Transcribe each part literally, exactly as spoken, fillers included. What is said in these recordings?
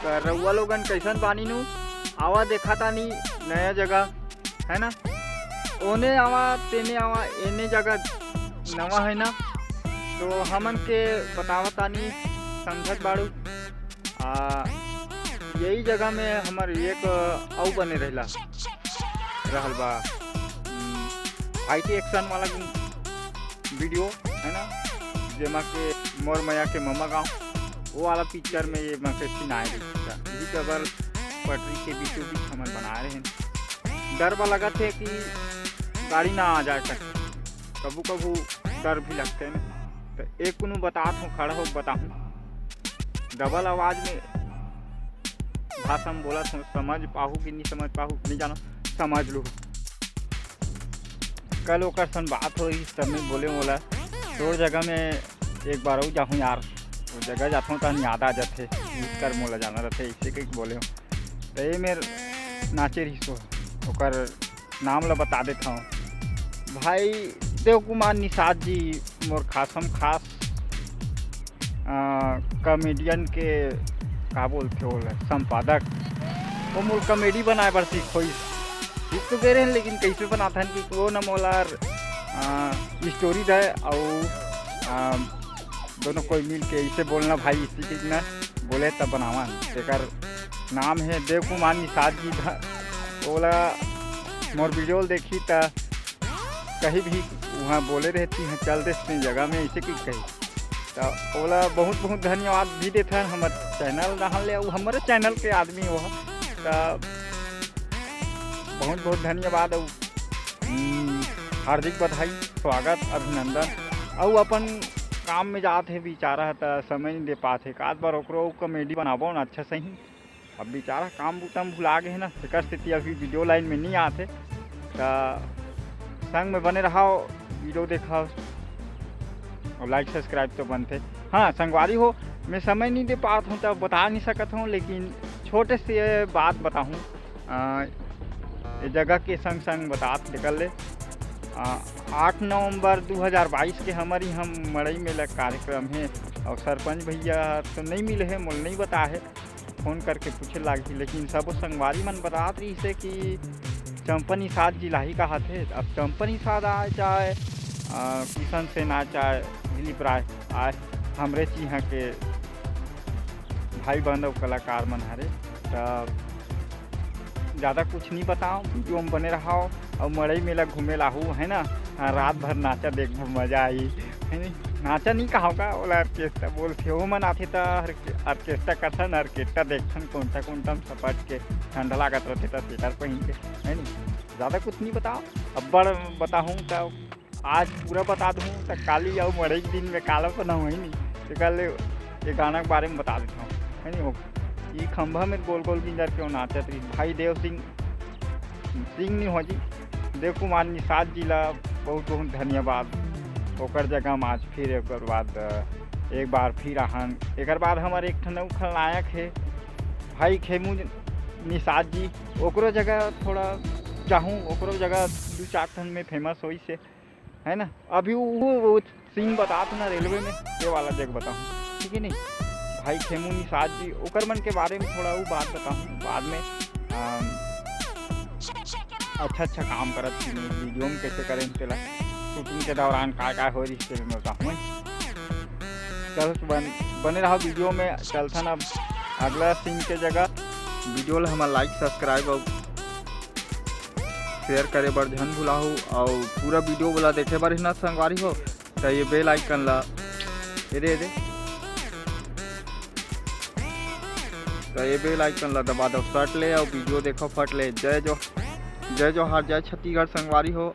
त रउआ लोगन कइसन बानी नु? आवा देखा तानी नया जगह, है ना? ओने आवा, तेने आवा, एने जगह नवा है ना? तो हमन के बतावा तानी, समझत बाड़ू। आ, यही जगह में हमर एक अउ बने रहला, रहल बा, हम्म, आई टी एक्शन वाला वीडियो, है ना, जेमा के मोर मया के ममा गाँव, वो वाला पिक्चर में ये मा के सीन आए रही। यही डबल पटरी के बीचों बीच हमन बनाए रहे। डर बा लगत हे कि गाड़ी ना आ जाए सके, कभू कभू डर भी लगते हैं। तो एक कुनु बतात हूँ, खड़ा हो बताहूँ, डबल आवाज में भाषा में बोलत हूँ, समझ पाहू कि नहीं समझ पाहू नहीं जानो, समझ लू। कल ओकर सन बात होई, तब मैं बोले मोला, तोर जगह में एक बार अउ जाहूँ यार, वो जगह जाथों त याद आ जाथे, इस कर मोला जाना रहथे, इसे कहीं बोले हो। तो ये मेर नाचे रहिस हो, ओकर नाम ला बता देत हूँ। भाई देव कुमार निषाद जी मोर खासम खास, अ, कॉमेडियन के का बोलथे ओला, संपादक, वो मोर कॉमेडी बनाए बर सीखोइस। सीख तो गे रहेन, लेकिन कइसे बनाथन कि वो न मोला, अ, स्टोरी दे अउ, अ, दोनों कोई मिल के इसे बोलना भाई, इसी के ना बोले तब बनावन। तेकर नाम है देव कुमार निषाद जी। ध-, ओला मोर वीडियो देखी त कहीं भी वहाँ बोले रहती हैं, चल देते जगह में, इसे की कही। तो ओला बहुत बहुत धन्यवाद भी देथन हमर चैनल रहन ले, अउ हमरे चैनल के आदमी वो। तो बहुत बहुत धन्यवाद अउ, हम्म, हार्दिक बधाई, स्वागत, अभिनंदन। अउ अपन काम में जात हे बेचारा, त समय नहीं दे पात हे। एक आध बार ओकरो कॉमेडी बनाबो ना अच्छा सही। अब बेचारा काम बूता में भुला गए हे ना, तेकर सेती अभी वीडियो लाइन में नहीं आत हे। त संग में बने रहा, वीडियो देखा और लाइक सब्सक्राइब तो बनते। हाँ संगवारी हो, मैं समय नहीं दे पात हूँ, तब बता नहीं सकत हूँ, लेकिन छोटे से बात बताहूँ। अ, ये जगह के संग संग बतात निकल ले। अ, आठ नवंबर दो हज़ार बाईस के हमर इहाँ मड़ई मेला कार्यक्रम हे, और सरपंच भैया तो नहीं मिले हे, मोल नहीं बता हे, फोन करके पूछे लागही, लेकिन सबो संगवारी मन बतात रहिस हे कि चंपा निषाद जी लाही कहाथे। अब चंपा निषाद आए चाहे, अ, किशन सेन आए चाहे दिलीप राय आए, हमरे इहाँ के भाई बंधु कलाकार मन हरे। त ज़्यादा कुछ नहीं बताओ, वीडियो में बने रहो। और मड़ई मेला घूमे लाहू है ना, हाँ, रात भर नाचा देखबो, मजा आई, है नी? नाचा नहीं कहा का, ओला ऑर्केस्ट्रा बोलथे, वो मन आथे त ऑर्के-, ऑर्केस्ट्रा करथन, ऑर्केस्ट्रा देखथन, कोंटा कोंटा में सपट के ठंडा लागत रहथे त स्वेटर पहन के, है नी? ज़्यादा कुछ नहीं बताओ, अब्बड़ बताहूँ त आज पूरा बता दूँ त काली अउ मड़ई के दिन में काला तो ना होई नी, तेकर ले ये गाना के बारे में बता देता हूँ, है नी? वो ई खंभा में गोल गोल गिंजर के वो नाचत रही, भाई देव सिंह, सिंह नहीं हो जी, देव कुमार निषाद जी ला बहुत बहुत धन्यवाद। ओकर जगह में आज फिर एक बार बाद, एक बार फिर आहन। एकर बाद हमारे एक ठन अउ खलनायक है, भाई खेमू निषाद जी, ओकरो जगह थोड़ा चाहूँ, ओकरो जगह दू चार ठन में फेमस होई से, है ना? अभी वो, वो, वो सीन बतात ना रेलवे में, ये वाला जग बताहूँ, ठीक है नहीं? भाई खेमू निषाद जी, ओकर मन के बारे में थोड़ा वो बात बताहूँ बाद में। अम, अच्छा अच्छा काम करत थी वीडियो में कैसे करें तेला, शूटिंग के दौरान का का हो रही तेल में बताहूँ। चल बन, बने रहा वीडियो में, चलथन अब अगला सीन के जगह। वीडियो ला हमर लाइक सब्सक्राइब और शेयर करे बर झन भुलाहू, और पूरा वीडियो वाला देखे बर ही ना संगवारी हो, त ये बेल आइकन ला, ये दे, ये दे, त ये बेल आइकन ला दबा दो सट ले और वीडियो देखो फट ले। जय जो, जय जोहार, जय छत्तीसगढ़ संगवारी हो।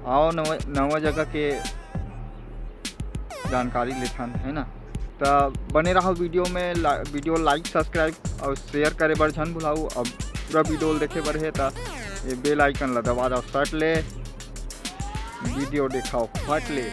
आओ नवा, नवा जगह के जानकारी लेथन, है ना? त बने रहो वीडियो में, ला-, वीडियो लाइक सब्सक्राइब और शेयर करे बर झन भुलाऊ। अब पूरा वीडियो देखे बर है त ये बेल आइकन ला दबा दो सट ले, वीडियो देखाओ फट ले।